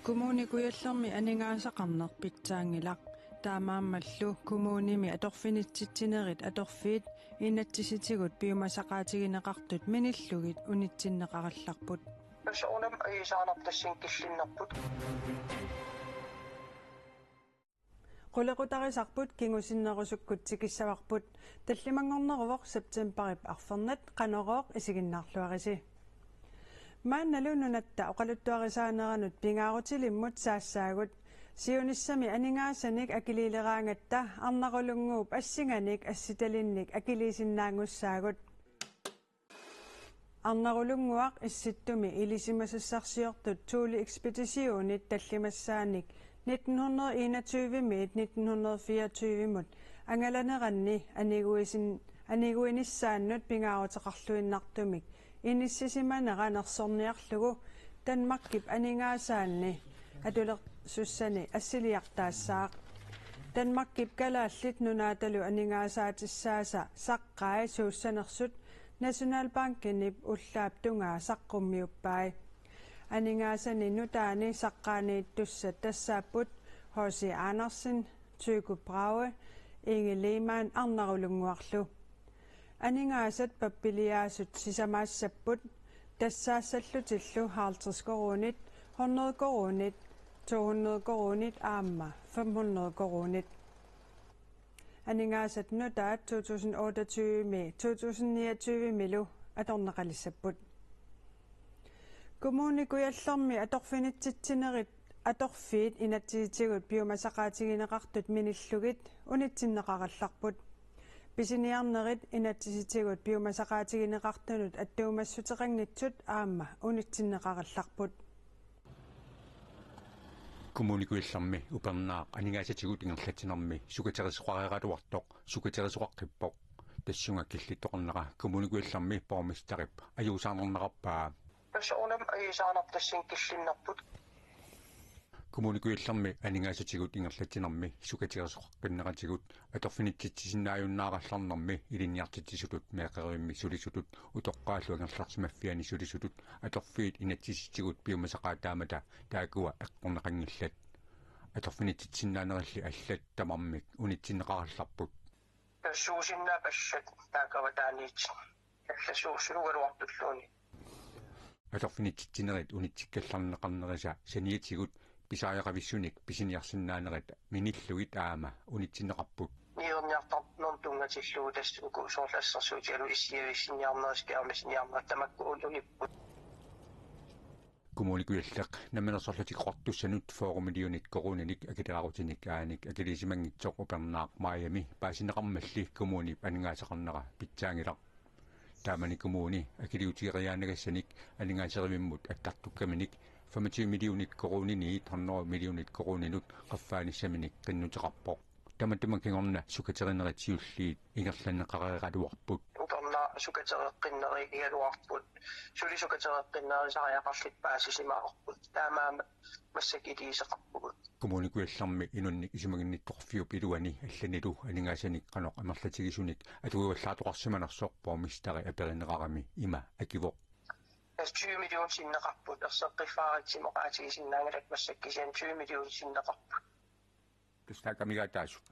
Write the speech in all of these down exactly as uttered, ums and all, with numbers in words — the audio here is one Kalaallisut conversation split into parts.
Kommune Kujallermi aningaasaqarneq pitsaanngilaq. Taamaammallu kommunimi atorfinitsitsinerit atorfiit inatsisitigut piumasaqaatigineqartut minillugit unitsinneqarallarput. Soorunami ajuusaarnarpoq tassani killinnerput. Qulequtarisarput kingusinnerusukkut tikissavarput. Tallimanngorneruvoq septemberip arfernat, Qanorooq isiginnaarluarisi. Maannalu nunatta oqaluttuarisaaneranut pingaarutilimmut saassaagut. Siunissami aningaasanik akiliileraangatta Arnarulunnguup assinganik assitalinnik akiliisinnaangussaagut. Arnarulunnguaq Issittumi ilisimasassarsiortut Thule Ekspeditionit tallimassaanik nitten hundrede enogtyve-miit nitten hundrede fireogtyve-mut angalaneranni aniguisin-, aniguinissaannut pingaaruteqarluinnartumik inissisimanera nersorniarlugu Danmarkip aningaasaanni atulersussani assiliartaassaaq. Danmarkip Kalaallit Nunaatalu aningaasaatissaasa saqqai suussanersut Nationalbankenip ullaap tungaa saqqummiuppai. Aningaasani nutaani saqqaaniittussat tassaapput H C Andersen, Tycho Brahe, Inge Lehmann Arnarulunnguarlu. Aningaasat pappiliaasut sisamaassapput tassaassallutillu halvtreds koruunit, hundrede koruunit, to hundrede koruunit aamma fem hundrede koruunit. Aningaasat nutaat to tusind otteogtyve-mi to tusind niogtyve-milu atorneqalissapput. Kommune Kujallermi atorfinitsitsinerit atorfiit inatsisitigut piumasaqaatigineqartut minillugit unitsinneqarallarput. Pisiniarnerit inatsisitigut piumasaqaatigineqartunut attuumassuteqanngitsut aamma unitsinneqarallarput. Kommune Kujallermi upernaaq aningaasatigut ingerlatsinermi sukaterisoqareeraluartoq sukaterisoqaqqippoq. Tassunga killittoqarnera Kommune Kujallermi borgmesterip ajuusaarnarnerarpaa. Soorunami ajuusaarnarpoq tassani killinnerput. Kommune Kujallermi aningaasatigut ingerlatsinermi sukaterisoqaqqinneratigut atorfinitsitsisinnaajunnaarallarnermi ilinniartitsisutut meeqqerivimmi sulisutut utoqqaallu angerlarsimaffiani sulisutut atorfiit inatsisitigut piumasaqaataammata taakkua eqqorneqanngillat. Atorfinitsitsisinnaanerilli allat tamarmik unitsinneqarallarput. Tassuusinnaappat allat taakku avataaniit. Allassuussulugaluartulluunniit. Atorfinitsitsinerit unitsikkallarneqarnerisa saniatigut pisariaqavissunik pisiniarsinnaanerit minillugit aamma unitsinneqarput. Niuerniartarnermut tunngatillugu tassa uku soorlu assersuutigalugu issiavissinniarnerit, skærmissinniarnerit tamakku un-, unipput. Kommune Kujalleq Namminersorlutik Qaqortussanut fyrre millionit koruuninik akileraarutinik aanik akiliisimanngitsoq upernaaq maajimi paasineqarmalli kommunip aningaasaqarnera pitsaanngilaq. Taamani kommuni akiliutigeriaannagassanik aningaaserivimmut attartukkaminik femogtyve millionit koruuniniit hundrede millionit koruuninut qaffaanissaminik qinnuteqarpoq. Tamatuma kingorna sukaterinerit siulliit ingerlanneqareeraluarput. Upernaaq sukatereqqinnerit igaluarput. Suli sukatereqqinnerisariaqarlutik paasisimavarput. Taamaammat massakkut iliuuseqarpugut. Kommune Kujallermi inunnik isumaginnittoqarfiup iluani allanilu aningaasanik qanoq amerlatigisunik atuivallaartoqarsimanersoq borgmesteri aperineqarami ima akivoq. Tassa tyve millionit sinneqarput, erseqqiffaaritsigu oqaatigisinnaanngilat massakkut kisianni tyve millionit sinneqarput. Tassa taakku amigaataasut.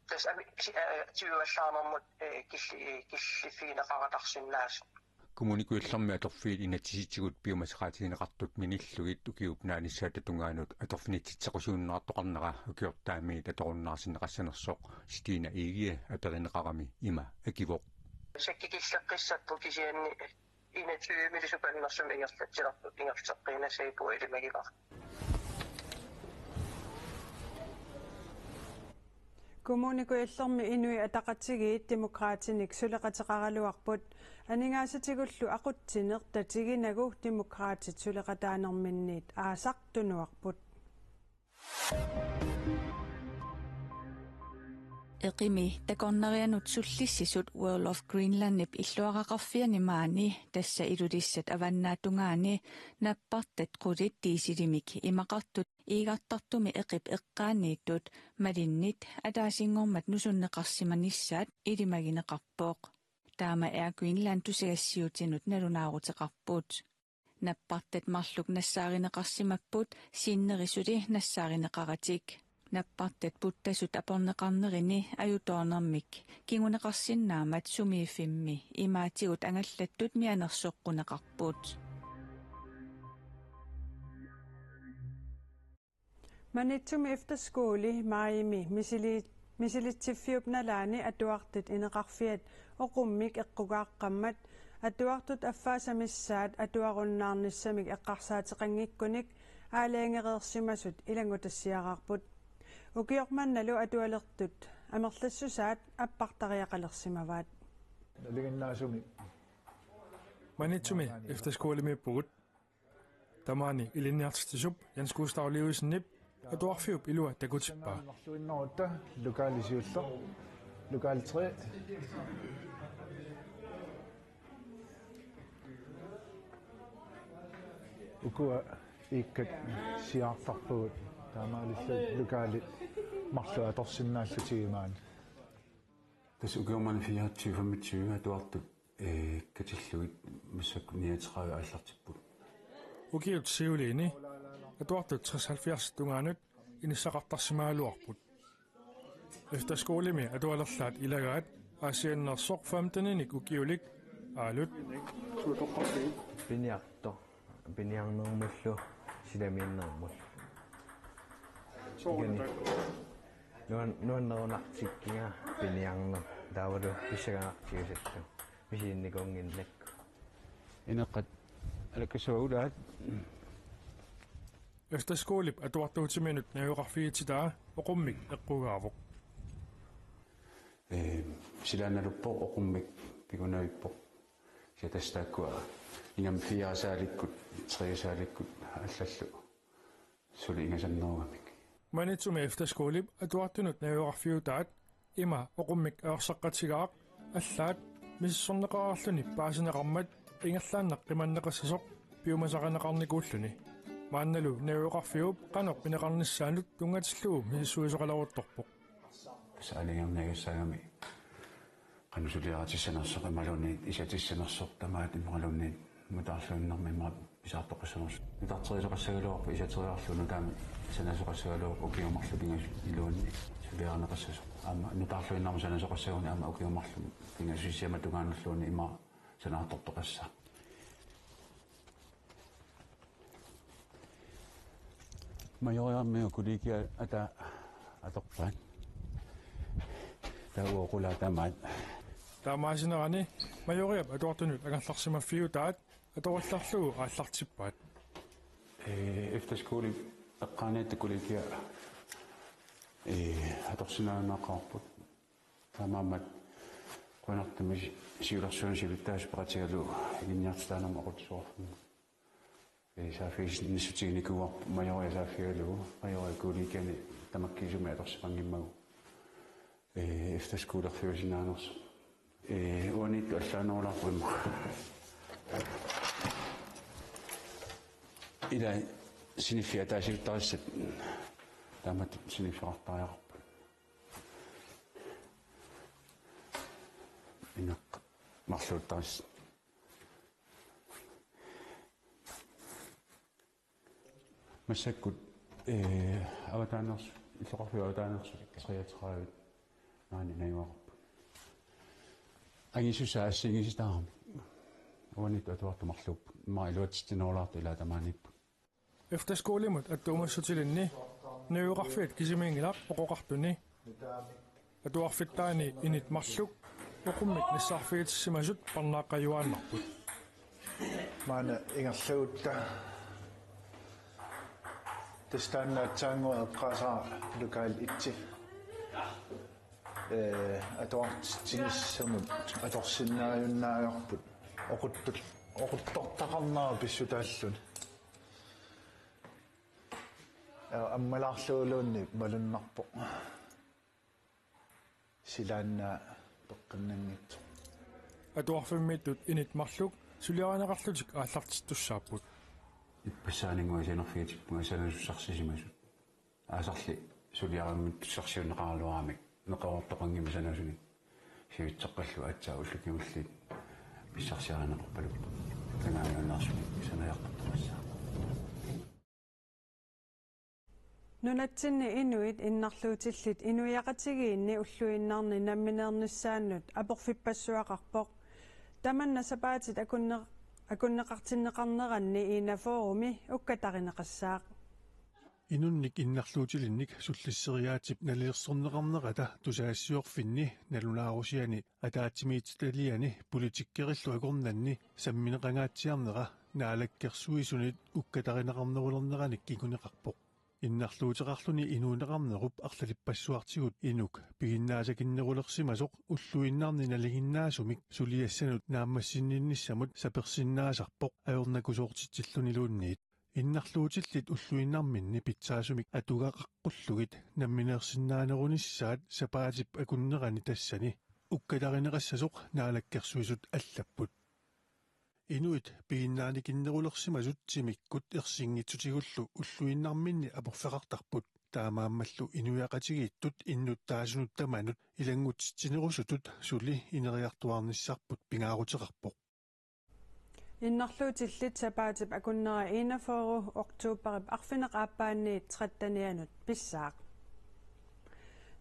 Tassa ami-, si-, eh, tyve-allaarnermut, eh, killi-, killiffigineqaratarsinnaasut. Kommune Kujallermi atorfiit inatsisitigut piumasaqaatigineqartut minillugit ukiup naanissaata tungaanut atorfinitsitseqqusiunnaartoqarnera ukiortaamiit atorunnaarsinneqassanersoq Stine Egede aperineqarami ima akivoq. Sakkukilleqqissapput kisianni enogtyve-milu sukannersumik ingerlatsilerput ingerlateqqiinnassagippugut ilimagivara. Kommune Kujallermi Inuit Ataqatigiit Demokraatinik suleqateqaraluarput. Aningaasatigullu aqutsineq tatiginagu Demokraatit suleqataanerminniit aasaq tunuarput. Eqimi takornarianut sullissisut World of Greenlandip illuaraqarfiani maani, tassa Ilulissat avannaata tungaani, nappartat qulit dieselimik imaqartut iigartartumi eqip eqqaaniittut malinnit ataasinngormat nusunneqarsimanissaat ilimagineqarpoq. Taama Air Greenland tusagassiuutinut nalunaaruteqarput. Nappartat marluk nassaarineqarsimapput, sinneri suli nassaarineqaratik. Nappartat puttasut aporneqarnerini ajutoornermik kinguneqarsinnaammat sumiiffimmi imaatigut angallattut mianersoqquneqarput. Maniitsumi efterskole maajimi misili-, misilitsiffiup nalaani atuartut ineqarfiat oqummik eqqugaaqqammat atuartut affaasa missaat atuarunnaarnissamik eqqarsaateqanngikkunik aalajangereersimasut ilanngutassiaraarput. Ukioq mannalu atualertut amerlassusaat appartariaqalersimavaat. Nalinginnaasumik. Maniitsumi efterskolemiippugut. Tamaani ilinniartitsisup Jens Gustav Lewisenip atuarfiup ilua takutippaa. Marluinnerutta lokali siulleq. Lokal tre. Ukua iikkat siaartarpugut taamaalillugit lokalit marluk atorsinnaallutigit maani. Tassa ukioq manna fireogtyve femogtyve atuartut, ee, katillugit massakkut niogtredive aallartipput. Ukiut siuliini atuartut tres halvfjerds tungaanut inissaqartarsimagaluarput. Efterskolemi atualerlaat ilagaat Aasianneersoq femteninik ukiulik Aalut. Piniartoq. Piniarnermullu silamiinnermullu. Soorunami. Ikani. Nuan-, nuannerunartikkiga piniarneq taavalu pissanganartigisallu. Misiginnikuunnginnakku. Ineqqat alakkassavat ulaat. Efterskolip atuartuutiminut najugaqarfigitsitaa oqummik eqqugaavoq. Ee, silaannaluppoq oqummik pigunavippoq. Kisianni tassa taakkua ingammik fire saalikkut, tre saalikkut allallu suli ingasannerugamik. Maniitsumi efterskolip atuartunut najugaqarfiutaat ima oqummik ajorsaqatigaaq allaat misissorneqareerluni paasineqarmat ingerlaannaq qimanneqassasoq piumasarineqarnikuulluni. Maannalu najugaqarfiup qanoq pineqarnissaanut tunngatillugu misissuisoqaleruttorpoq. Tassa aalajangerniagassaagami qanoq suliaritissanersoq imaluunniit isatissanersoq tamaat imaluunniit nutaarluinnarmik immaqa pisaartoqassanersoq. Nutarterisoqassagaluarpoq isateriarlugu nutaamik sanasoqassagaluarpoq ukiut marluk pingasut iluanni suliarineqassasoq. Aamma nutaarluinnarmik sanasoqassaguni aamma ukiut marluk pingasut sisamat tungaanulluunniit immaqa sanaartortoqassaaq. Majoriarmiu kollegia ata atorpaat. Taava oqulaa tamaat. Taamaasinerani Majoriap atuartunut angerlarsimaffiutaat atorillarlugu aallartippaat. Ee, efterskole eqqaaniatta kollegia, ee, atorsinnaajunnaarput. Taamaammat qujanartumik siulersuisut siulittaasut peqatigalugu ilinniartitaanermut aqutsisoqarfimmut. Ee, saaffiginnissutiginikuuarput Majoria saaffigalugu, Majoria kollegiani tamakkiisumik atorsimanngimmagu. Ee, efterskolerfiusinnaanersoq. Ee, uaniittut allaanerulaarput immaqa. Ilai siniffiit ataasiuttarisassat taamatut siniffeqartariaqarput. Ineq marluuttaris. Massakkut, ee, avataaneersoq, illoqarfiup avataaneersoq treogtredive maani najugaqarput. Angisusaa assigiinngisitaarami. Uaniittut atuartut marluupput. Immaqa iluatsitsinerulaartut ilaat tamaaniipput. Efterskolemut attuumassutilinni najugaqarfiat kisimiinngilaq oqoqartuni. Atuarfittaani init marluk oqummik nassaarfigitissimasut parnaaqqajuaannarput. Maanna ingerlagutta tassa taanna aatsaannguaq eqqaasara lokal et. Ee, atuartitsinissamut atorsinnaajunnaarput oquttul-, oquttortaqarnera pissutaalluni. Ee, ammalaarluguluunniit malunnarpoq. Silaannaap peqqinninnginnersoq. Atuarfimmiittut init marluk suliarineqarlutik aallartittussaapput. Ippassaaninnguaq sianerfigitikpunga sanasussarsisimasunik. Aasarli suliarimmittussarsiunneqaraluaramik neqeroortoqanngimmat sanasunik. Sivitseqqallu aatsaat ullut kingulliit pissarsiarineqarpaluppoq. Nunatsinni inuit innarluutillit inuiaqatigiinni ulluinnarni nammineernissaannut aporfippassuaqarpoq. Tamanna sapaatit akunne-, akunneqartinneqarneranni Ina Foorumi ukkatarineqassaaq. Inunnik innarluutilinnik sullisseriaatsip nalilersorneqarnerata tusagassiorfinni nalunaarusiani ataatsimiititaliani politikkerillu akornanni sammineqangaatsiarnera Naalakkersuisunit ukkatarineqarnerulerneranik kinguneqarpoq. Innarluuteqarluni inuuneqarnerup arlalippassuartigut inuk piginnaasakinnerulersimasoq ulluinnarni nalinginnaasumik suliassanut naammassinninnissamut sapersinnaasarpoq ajornakusoortitsilluniluunniit. Innarluutillit ulluinnarminni pitsaasumik atugaqaqqullugit nammineersinnaanerunissaat sapaatip akunnerani tassani ukkatarineqassasoq Naalakkersuisut allapput. Inuit piginnaanikinnerulersimasut timikkut ersinngitsutigullu ulluinnarminni aporfeqartarput. Taamaammallu inuiaqatigiittut innuttaasunut tamanut ilanngutsitsinerusutut suli ineriartuaarnissarput pingaaruteqarpoq. Innarluutillit sapaatip akunnera enogfyrre oktoberip arfineq-aappaanniit trettenianut pissaaq.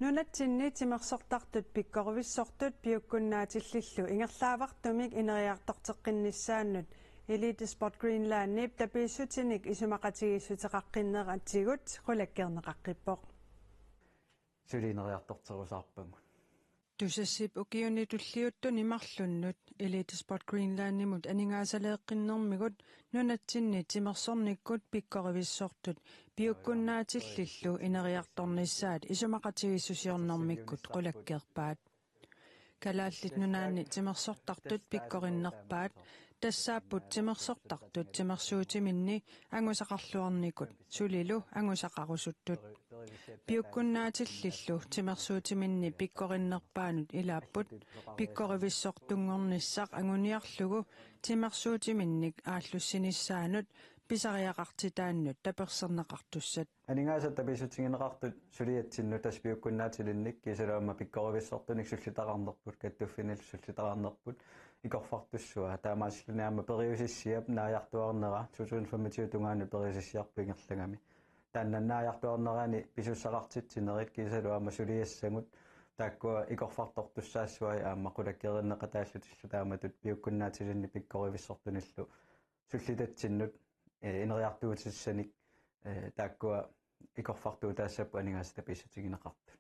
Nunatsinni timersortartut pikkorivissortut piukkunnaatillillu ingerlaavartumik ineriartorteqqinnissaannut Elite Sport Greenlandip tapiissutinik isumaqatigiissuteqaqqinneratigut qulakkeerneqaqqippoq. Suli ineriartorterusaarpagut. Tusassip ukiuni tulliuttuni marlunnut Elite Sport Greenlandimut aningaasaleeqqinnermigut nunatsinni timersornikkut pikkorivissortut piukkunnaatillillu ineriartornissaat isumaqatigiissusiornermikkut qulakkeerpaat. Kalaallit Nunaanni timersortartut pikkorinnerpaat, tassaapput timersortartut timersuutiminni angusaqarluarnikut sulilu angusaqarusuttut. Piukkunnaatillillu timersuutiminni pikkorinnerpaanut ilaapput pikkorivissortunngornissaq anguniarlugu timersuutiminnik aallussinissaanut pisariaqartitaannut taperserneqartussat. Aningaasat tapiissutigineqartut suliatsinnut tassa piukkunnaatilinnik kiisalu aamma pikkorivissortunik sullitaqarnerput, kattuffinillu sullitaqarnerput, ikorfartussuaq. Taamaasilluni aamma periusissiap naajartuaarnera to tusind femogtyve tungaanut periusissiarput ingerlagami. Taanna naajartuaarnerani pisussaqartitsinerit kiisalu aamma suliassagut taakkua ikorfartortussaassavai aamma qulakkeerinneqataallutillu taamatut piukkunnaatilinnik pikkorivissortunillu sullitatsinnut, eh, ineriartuutissanik, eh, taakkua ikorfartuutaassapput aningaasat tapiissutigineqartut.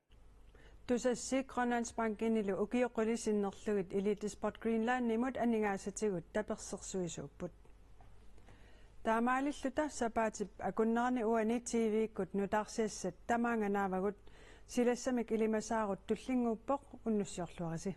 Tusassi Grønlandsbankinilu ukiut qulit sinnerlugit Elite Sport Greenlandimut aningaasatigut tapersersuisuupput. Taamaalilluta sapaatip akunnerani uani T V-kkut nutaarsiassat tamaanga naavagut, silassamik ilimasaarut tullinnguuppoq, unnussiorluarisi.